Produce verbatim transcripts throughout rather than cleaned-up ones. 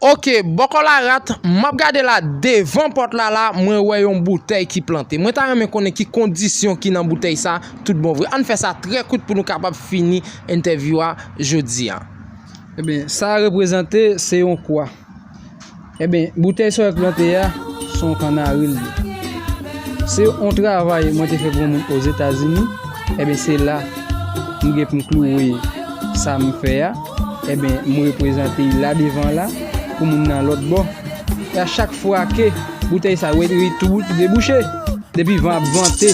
Ok, bòkò larat, m ap gade la devan pòt la la, mwen wè yon boutèy ki plante. Mwen ta renmen konnen ki kondisyon ki nan boutèy sa, tout bon vre. Ann fè sa trè kout pou nou kapab fini entèvyou a jodi a. Ebyen, sa a reprezante se yon kwa. Ebyen, boutèy sa w wè k plante a, se yon kannari l ye. Se yon travay mwen te fè pou yon moun Ozetazini. Ebyen, se la m gen pou m klouwe sa m fè a. Ebyen, m reprezante l la devan la pou moun nan lòt bò. E a chak fwa ke boutèy sa wè li tou debouche. Depi van ap vante,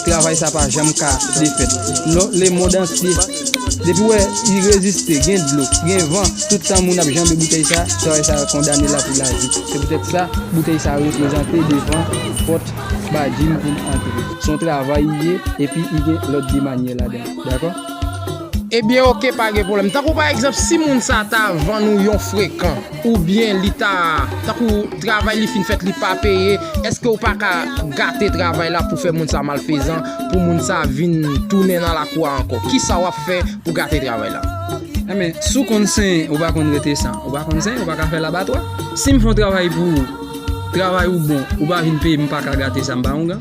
travay sa pa janm ka defèt. Non, lemonn antye. Depi w wè li reziste, gen dlo, gen van, tout tan moun ap janbe boutèy sa, travay sa kondane l la pou lavi. Se poutèt sa, boutèy sa reprezante devan pòt badji m pou m antre. Se yon travay li ye, epi li gen lòt de manyè ladan. Dakò? Ebyen, ok, pa gen pwoblèm. Tankou pa egzanp, si moun sa ta vann ou yon frekan, oubyen li ta, tankou travay li fin fèt, li pa peye, èske ou pa ka gate travay la pou fè moun sa malfezan, pou moun sa vin tounen nan lakou a ankò? Kisa w ap fè pou gate travay la? Enben, si w konn senyen, ou pa konn rete san. Ou pa konn senyen, ou pa ka fè labatwa. Si m fè yon travay pou ou, travay ou bon, ou pa vin peye m, m pa ka gate sa, m pa ongan.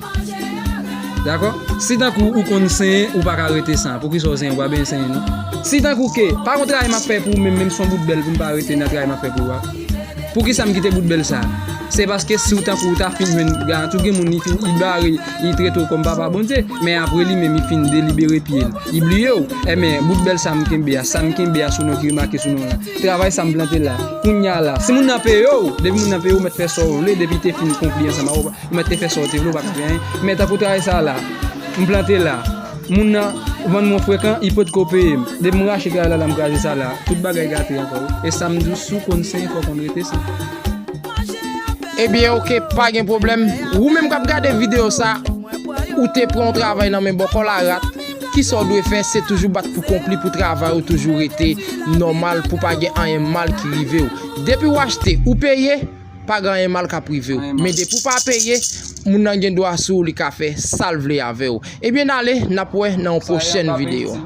Dakò? Si tankou ou konn senyen, ou pa ka rete san. Poukisa w senyen, ou pa byen senyen, non? Si tankou ke, pa gon travay m ap fè pou ou menm, menm si w bout bèl pou m pa rete nan travay m ap fè pou ou a. Poukisa m kite bout bèl sa? Se paske si w tankou ou ta fin jwenn garanti, gen moun li fin, li bare, li trete w kòm papa Bondye, men apre li menm li fin delibere pye l. Li bliye w. Enben, bout bèl sa m kenbe a, sa m kenbe a sou non ki remake sou non la. Travay sa m plante la. Kounya la, si moun nan peye w, depi moun nan peye w, ou mèt fè sa w vle, depi te fin konpli ansanm avè w, ou mèt te fè sa w te vle, ou pa ka fè anyen. Men tankou travay sa la, m plante la, moun nan vann mwen frekan, li potko peye m. Depi m rache travay la, la m kraze sa la, tout bagay gate ankò wi. E sa m di w, si w konn senyen, fò w konn rete senyen. Ebyen, ok, pa gen pwoblèm. Ou menm k ap gade videyo sa, ou te pran yon travay nan men bòkò larat, kisa w dwe fè? Se toujou bat pou konpli pou travay ou toujou rete nòmal, pou pa gen anyen mal ki rive w. Depi w achte, ou peye, pa gen anyen mal k ap rive w. Men depi w pa peye, moun nan gen dwa sou ou, li ka fè sa l vle avè w. Ebyen, n ale, n ap wè nan yon pwochèn videyo.